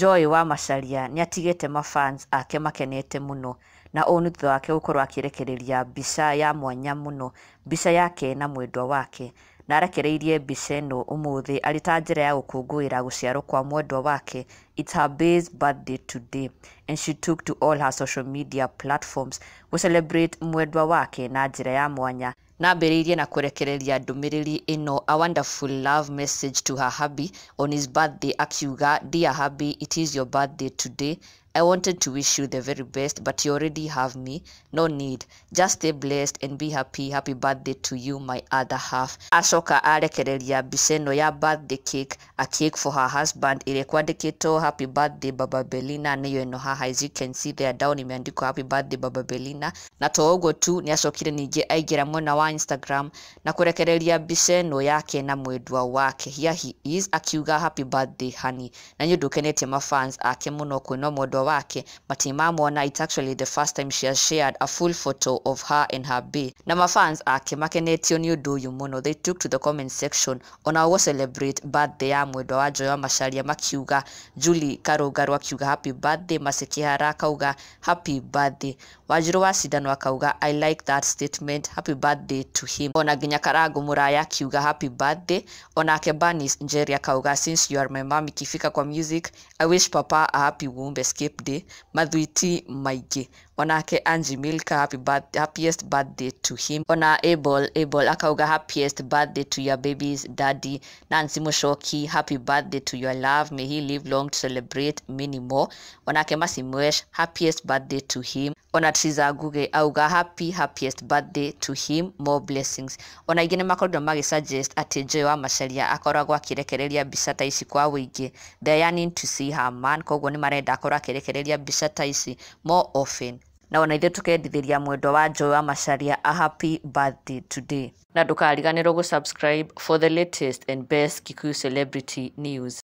Joy wa Macharia nĩatigĩte mafans ake makenete mũno, na ũũ nĩ thutha wake gũkorwo akĩrekereria mbica ya mwanya mũno, mbica yake na mwendwa wake. Na arekereirie mbica ĩno ũmũthĩ arĩ ta njĩra ya gũkũngũĩra gũciarwo kwa mwendwa wake. It's her bae's birthday today and she took to all her social media platforms gũ celebrate mwendwa wake na njĩra ya mwanya. Na ambĩrĩirie na kũrekereria ndũmĩrĩri ĩno, a wonderful love message to her hubby on his birthday, akiuga, "Dear hubby, it is your birthday today. I wanted to wish you the very best, but you already have me. No need. Just stay blessed and be happy. Happy birthday to you, my other half." Acoka arekereria mbica ĩno ya birthday cake, a cake for her husband, ĩrĩa kwandĩkĩtwo "Happy birthday, Baba Belina". Nĩyo ĩno haha, as you can see there down, imeandikwa "Happy birthday, Baba Belina". Na to ũguo tu, nĩ acokire ningĩ aingĩra mwena wa Instagram na kũrekereria mbica ĩno yake na mwendwa wake. Here he is, akiuga, "Happy birthday, honey". Na nĩ ũndũ ũkenetie mafans ake mũno kwĩna mwendwa wake matimamwona. It's actually the first time she has shared a full photo of her and her bae, na mafans ake makenetio nĩ ũndũ ũyũ mũno. They took to the comment section ona gũ celebrate birthday ya mwendwa wa Joy wa Macharia, makiuga, Julie Karũngarũ akiuga, "Happy birthday". Mercy Kihara akauga, "Happy birthday". Wanjiru wa Cindano akauga, "I like that statement, happy birthday to him". Ona nginya Karangu Muraya akiuga, "Happy birthday". Onake Bernice Njeri akauga, "Since you are my mom, ikifika kwa music, I wish papa a happy womb escape day, mathwiti maingĩ". Onake Angie Milka, "Happy birthday, happiest birthday to him". Ona Abel Abel akauga, "Happiest birthday to your baby's daddy". Nancy Mushoki, "Happy birthday to your love, may he live long to celebrate many more". Onake Mercy Mwesh, "Happiest birthday to him". Ona Triza Ngugi auga, "Happy happiest birthday to him, more blessings". Ona aingĩ nĩ makorirwo magĩ suggest atĩ Joy wa Macharia akoragwo akĩrekereria mbica ta ici kwa wũingĩ. They're yearning to see her man, koguo nĩ marenda akorwo akĩrekereria mbica ta ici more often. Na ona ithuĩ tũkendithĩria mwendwa wa Joy wa Macharia a happy birthday today, na ndũkariganĩrwo gũ subscribe for the latest and best Kikuyu celebrity news.